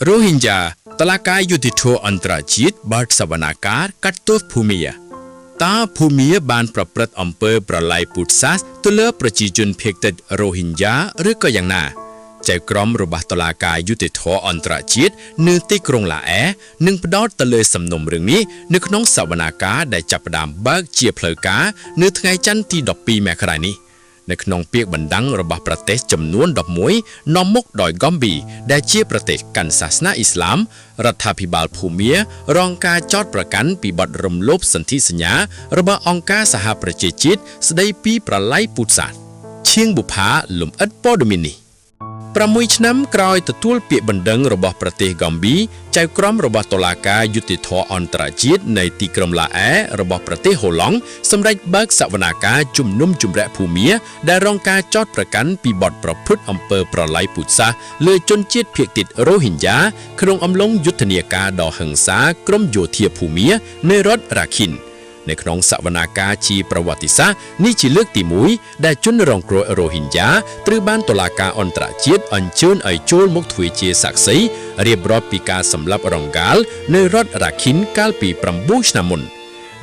រ៉ូហិញយ៉ា តុលាការយុត្តិធម៌អន្តរជាតិបើកសវនាការកាត់ទោសភូមាតើភូមាបានប្រព្រឹត្តអំពើប្រល័យពូជសាសន៍ទៅលើប្រជាជនភាគតិចរ៉ូហិញយ៉ាឬក៏យ៉ាងណាចៅក្រមរបស់តុលាការយុត្តិធម៌អន្តរជាតិនៅទីក្រុងឡាអែនឹងផ្ដោតទៅលើសំណុំរឿងនេះនៅក្នុងសវនាការដែលចាប់ផ្ដើមបើកជាផ្លូវការនៅថ្ងៃច័ន្ទទី12មករានេះ នៅក្នុងពាក្យបណ្ដឹងរបស់ប្រទេសចំនួន11នាំមុខដោយហ្គំប៊ីដែលជាប្រទេសកាន់សាសនាអ៊ីស្លាមរដ្ឋាភិបាលភូមារងការចោទប្រកាន់ពីបទរំលោភសន្ធិសញ្ញារបស់អង្គការសហប្រជាជាតិស្ដីពីប្រល័យពូជសាសន៍ឈៀងបុផាលំអិតព័ត៌មាននេះ6ឆ្នាំក្រោយទទួលពាក្យបណ្ដឹងរបស់ប្រទេសហ្គំប៊ីចៅក្រមរបស់តុលាការយុត្តិធម៌អន្តរជាតិនៃទីក្រុងឡាអែរបស់ប្រទេសហូឡង់សម្រេចបើកសវនាការជំនុំជម្រះភូមាដែលរងការចោទប្រកាន់ពីបទប្រព្រឹត្តអំពើប្រល័យពូជសាសន៍លើជនជាតិភាគតិចរ៉ូហិញយ៉ាក្នុងអំឡុងយុទ្ធនាការដ៏ហិង្សាក្រុមយោធាភូមានៅរដ្ឋរ៉ាខិន នៅក្នុងសវនាការជាប្រវត្តិសាស្ត្រនេះជាលើកទី1ដែលជនរងគ្រោះរ៉ូហិញយ៉ាត្រូវបានតុលាការអន្តរជាតិអញ្ជើញឲ្យចូលមកធ្វើជាសាក្សីរៀបរាប់ពីការសម្លាប់រង្គាលនៅរដ្ឋរ៉ាខិនកាលពី9ឆ្នាំមុន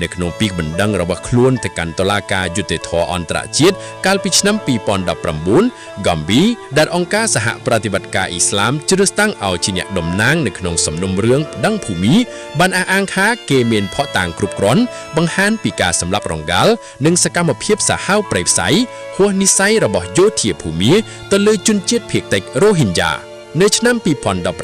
នៅក្នុងពាក្យបណ្ដឹងរបស់ខ្លួនទៅកាន់តុលាការយុត្តិធម៌អន្តរជាតិកាលពីឆ្នាំ2019ហ្គំប៊ីដែលអង្គការសហប្រតិបត្តិការអ៊ីស្លាមជ្រើសតាំងឲ្យជាអ្នកតំណាងនៅក្នុងសំណុំរឿងប្តឹងភូមិបានអះអាងថាគេមានភស្តុតាងគ្រប់គ្រាន់បង្ហាញពីការសម្លាប់រង្គាលនិងសកម្មភាពសាហាវព្រៃផ្សៃហួសនិស្ស័យរបស់យោធាភូមិទៅលើជនជាតិភាគតិចរ៉ូហិញយ៉ានៅឆ្នាំ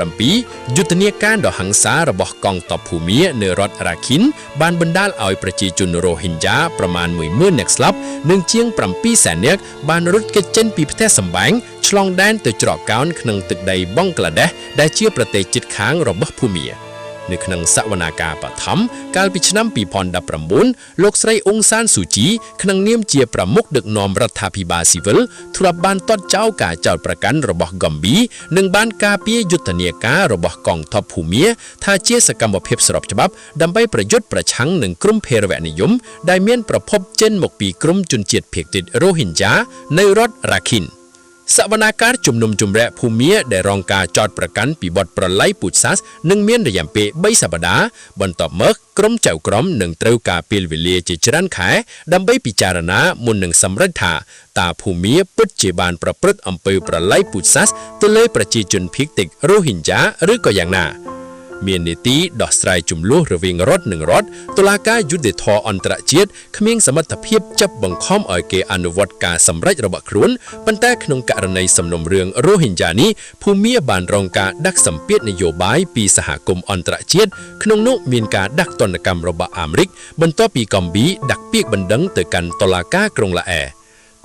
2017យុទ្ធនាការដ៏ហិង្សារបស់កងទ័ពភូមានៅរដ្ឋរ៉ាខិនបានបណ្ដាលឲ្យប្រជាជនរ៉ូហិញយ៉ាប្រមាណ10,000នាក់ស្លាប់និងជាង700,000នាក់បានរត់គេចចេញពីផ្ទះសម្បែងឆ្លងដែនទៅច្រកកោនក្នុងទឹកដីបង់ក្លាដេសដែលជាប្រទេសជិតខាងរបស់ភូមានៅក្នុងសវនាការបឋមកាលពីឆ្នាំ2019លោកស្រីអ៊ុងសានស៊ូជីក្នុងនាមជាប្រមុខដឹកនាំរដ្ឋាភិបាលស៊ីវិលធ្លាប់បានទាត់ចោលការចោទប្រកាន់របស់ហ្គំប៊ីនិងបានការពារយុទ្ធនាការរបស់កងទ័ពភូមាថាជាសកម្មភាពស្របច្បាប់ដើម្បីប្រយុទ្ធប្រឆាំងនឹងក្រុមភេរវនិយមដែលមានប្រភពចេញមកពីក្រុមជនជាតិភាគតិចរ៉ូហិញយ៉ានៅរដ្ឋរ៉ាខិន សវនាការជំនុំជម្រះភូមាដែលរងការចោទប្រកាន់ពីបទប្រល័យពូជសាសន៍នឹងមានរយៈពេល3សប្តាហ៍បន្ទាប់មកក្រុមចៅក្រមនឹងត្រូវការពេលវេលាជាច្រើនខែដើម្បីពិចារណាមុននឹងសម្រេចថាតើភូមាពិតជាបានប្រព្រឹត្តអំពើប្រល័យពូជសាសន៍ទៅលើប្រជាជនភាគតិចរ៉ូហិញយ៉ាឬក៏យ៉ាងណាមាននីតិដោះស្រាយចំនួនរវាងរដ្ឋនិងរដ្ឋតុលាការយុត្តិធម៌អន្តរជាតិគ្មានសមត្ថភាពចាប់បង្ខំឲ្យគេអនុវត្តការសម្រេចរបស់ខ្លួនប៉ុន្តែក្នុងករណីសំណុំរឿងរ៉ូហិញយ៉ានេះភូមាបានរងការដាក់សម្ពាធនយោបាយពីសហគមន៍អន្តរជាតិក្នុងនោះមានការដាក់ទណ្ឌកម្មរបស់អាមេរិកបន្ទាប់ពីកំប៊ីដាក់ពាក្យបណ្ដឹងទៅកាន់តុលាការក្រុងឡាអែ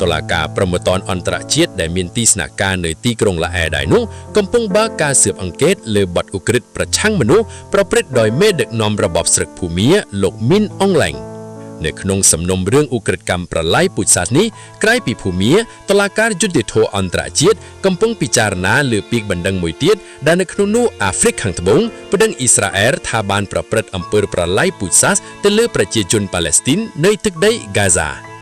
តុលាការព្រហ្មទណ្ឌអន្តរជាតិដែលមានទីស្នាក់ការនៅទីក្រុងឡាអែដែរនោះកំពុងបើកការស៊ើបអង្កេតលើបទឧក្រិដ្ឋប្រឆាំងមនុស្សប្រព្រឹត្តដោយមេដឹកនាំរបបស្រុកភូមាលោកមីនអងឡែងនៅក្នុងសំណុំរឿងឧក្រិដ្ឋកម្មប្រល័យពូជសាសន៍នេះក្រៅពីភូមាតុលាការយុត្តិធម៌អន្តរជាតិកំពុងពិចារណាលើពាក្យបណ្ដឹងមួយទៀតដែលនៅក្នុងនោះអាហ្វ្រិកខាងត្បូងប្តឹងអ៊ីស្រាអែលថាបានប្រព្រឹត្តអំពើប្រល័យពូជសាសន៍ទៅលើប្រជាជនប៉ាឡេស្ទីននៅទឹកដីហ្គាហ្សា។